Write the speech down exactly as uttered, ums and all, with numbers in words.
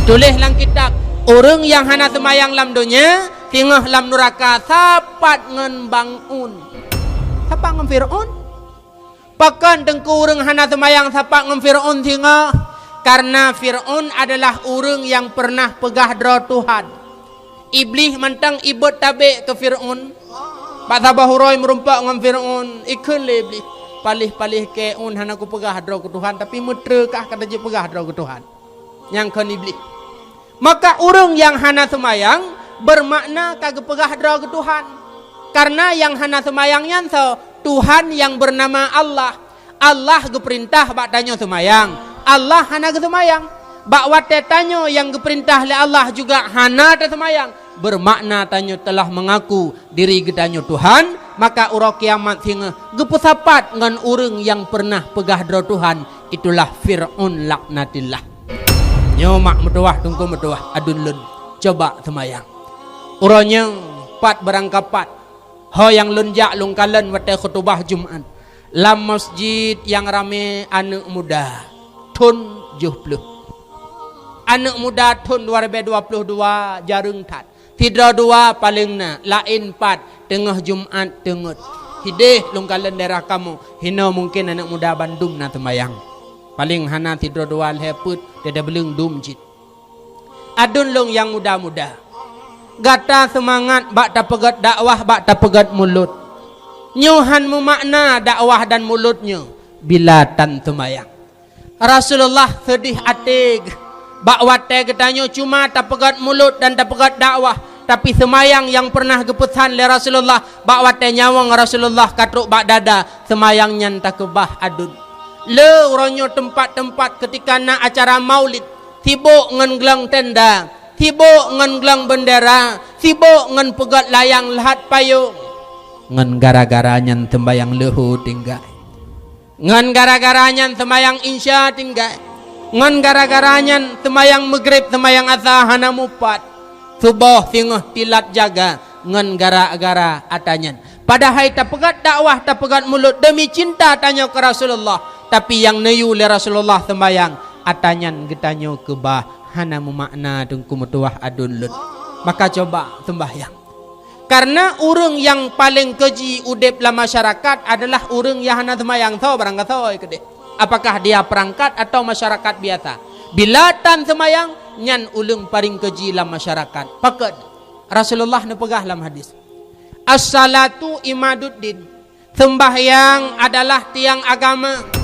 Tuléh lam kitab, ureuëng nyang hana seumayang lam donya, singoh lam nuraka sapat ngon Bang Un. Sapat ngon Fir'aun. Pakon teungku ureuëng hana seumayang sapat ngon Fir'aun singoh? Karena Fir'aun adalah ureuëng nyang pernah peugah droe Tuhan. Iblih mantong ibot tabek keu Fir'aun. Bak saboh uroe meurumpok ngon Fir'aun, ikheun lé Iblih, "Paléh-paléh keu Un hana kupeugah droe keu Tuhan, tapi meutreu kah ka tajeuet peugah droe keu Tuhan." Nyang kon Iblih. Maka ureuëng nyang hana seumayang, bermakna ka geupeugah droe keu Tuhan. Karena nyang hana seumayang nyan soe? Tuhan nyang bernama Allah. Allah geupeurintah bak tanyoe seumayang. Allah hana geuseumayang. Bak watée tanyoe nyang geupeurintah lé Allah juga hana taseumayang, bermakna tanyoe telah mengaku diri geutanyoe Tuhan, maka uroe kiamat singoh geupeusapat ngon ureuëng nyang pernah peugah droe Tuhan, itulah Fir'aun laknatillah. Nyoe mak meutuwah, teungku meutuwah, aduen lôn, coba seumayang. Uroe nyoe pat beurangkapat, ho nyang lôn jak lôn kalon watée khutubah Jumat lam masjid nyang ramé aneuëk muda thon joh ploh. Aneuëk muda thon dua ribée dua ploh dua jareueng that. Sidroe dua paleng na, laén pat teungoh Jumat teungeut. Sideh lôn kalon daerah kamoe, hinoe mungken aneuëk muda bandum na seumayang. Paleng hana sidroe dua lhée peuet, dada beuleueng dum cit. Aduen lôn nyang muda-muda, gata seumangat bak tapeugét dakwah, bak tapeugét mulod. Nyoe han meumakna dakwah dan mulod nyoe bila tan seumayang. Rasulullah seudeh até geuh bak watée geutanyoe cuma tapeugét mulod dan tapeugét dakwah, tapi seumayang nyang pernah geupeusan lé Rasulullah bak watée nyawöng Rasulullah ka trok bak dada, seumayang nyan takeubah aduen. Le uroe nyoe teumpat-teumpat keutika na acara maulid, sibok ngon glöng tenda, sibok ngon glöng beundera, sibok ngon peugét layang lhat payong. Ngon gara-gara nyan seumayang leuhô tinggai. Ngon gara-gara nyan seumayang insya tinggai. Ngon gara-gara nyan seumayang meugreb, seumayang asa hana mupat. Suboh singoh tilat jaga ngon gara-gara ata nyan. Padahai tapeugét dakwah, tapeugét mulod demi cinta tanyoe keu Rasulullah, tapi nyang neuyue lé Rasulullah seumayang, ata nyan geutanyoe keubah, hana meumakna teungku meutuwah aduen lôn. Maka coba seumbahyang. Karena ureuëng nyang paleng keuji udeb lam masyarakat adalah ureuëng nyang hana seumayang. Soe barang gasoe keudeh? Apakah dia perangkat atau masyarakat biasa? Bila tan seumayang, nyan ureuëng paleng keuji lam masyarakat. Pakon? Rasulullah neupeugah lam hadis, "As-salatu imaduddin." Seumbahyang adalah tiang agama.